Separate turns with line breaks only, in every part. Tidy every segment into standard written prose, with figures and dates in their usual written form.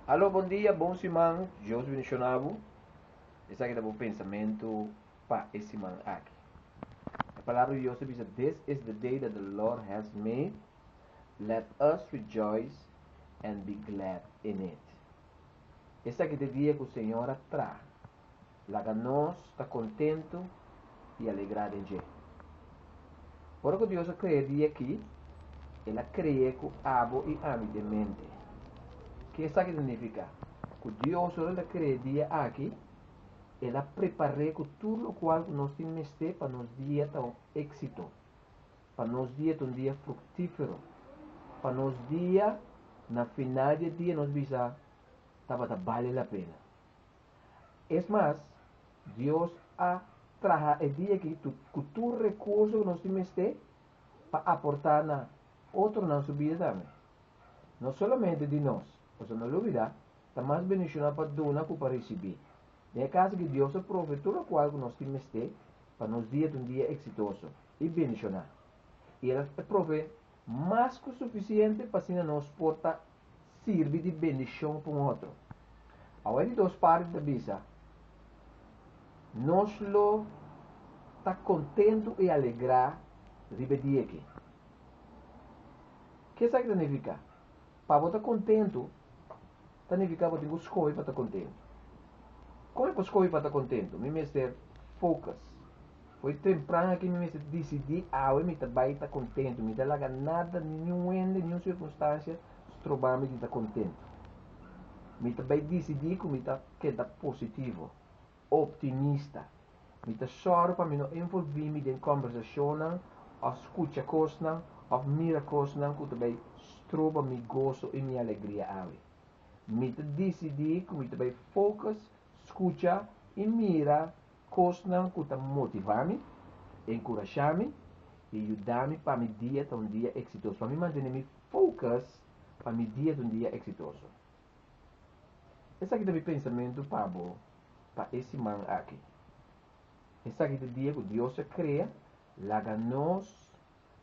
Alo, bon dia, bon siman, Dios bendiciona bo. Esaki ta bo pensamento pa e siman aki. E palabra di Dios ta bisa, This is the day that the Lord has made, let us rejoice and be glad in it. Esaki ta e dia ku Señor a traha. Laga nos ta kontentu i alegrá den dje. Ora ku Dios a krea e dia akí, El a kre'é ku abo i ami den mente. Ke esaki ta nifiká? Ku Dios ora El a krea e dia akí, El a prepar'é ku tur lokual ku nos tin mester pa nos dia ta un éksito, pa nos dia ta un dia fruktífero, pa nos dia na final di e dia nos bisa tabata bale la pena. Es mas, Dios a traha e dia aki ku tur rekurso ku nos tin mester pa aportá na otronan su bida tambe. No solamente di nos, pasobra no lubidá, ta mas bendishoná pa duna ku pa risibí. Den e kaso aki Dios a prove tur lokual ku nos tin mester pa nos dia ta un dia eksitoso i bendishoná. I el a prove mas ku sufisiente pa asina nos por ta sirbi di bendishon pa un otro. Awe di dos parti ta bisa, Nos lo ta kontentu i alegrá riba e dia aki. Ke esaki ta nifiká? Pa bo ta kontentu ta nifiká bo tin ku skohe pa ta kontentu. Kon mi por skohe pa ta kontentu? Mi mester focus. Fo'i tempran aki mi mester disidí awe mi ta bai ta kontentu. Mi ta laga nada, niun hende, niun sirkunstansia stroba mi di ta kontentu. Mi ta bai disidí ku mi ta keda positivo, optimista. Mi ta sòru pa mi no envolví mi den kòmbersashonnan òf skucha kosnan òf mira kosnan ku ta bai stroba mi goso i mi alegria awe. Mi ta disidí ku mi ta bai focus, skucha i mira Kosnan ku ta motivá mi, enkurashá mi i yuda mi pa mi dia ta un dia eksitoso, pa mi mantené mi focus pa mi dia ta un dia eksitoso. Esaki ta mi pensamentu pa bo pa e siman aki. Esaki ta dia ku Dios a krea, laga nos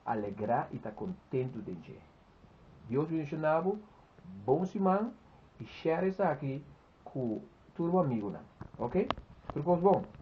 alegrá i ta kontentu den dje. Dios bendishoná bo, bon siman i share esaki ku tur bo amigunan. Ok? Tur kos bon.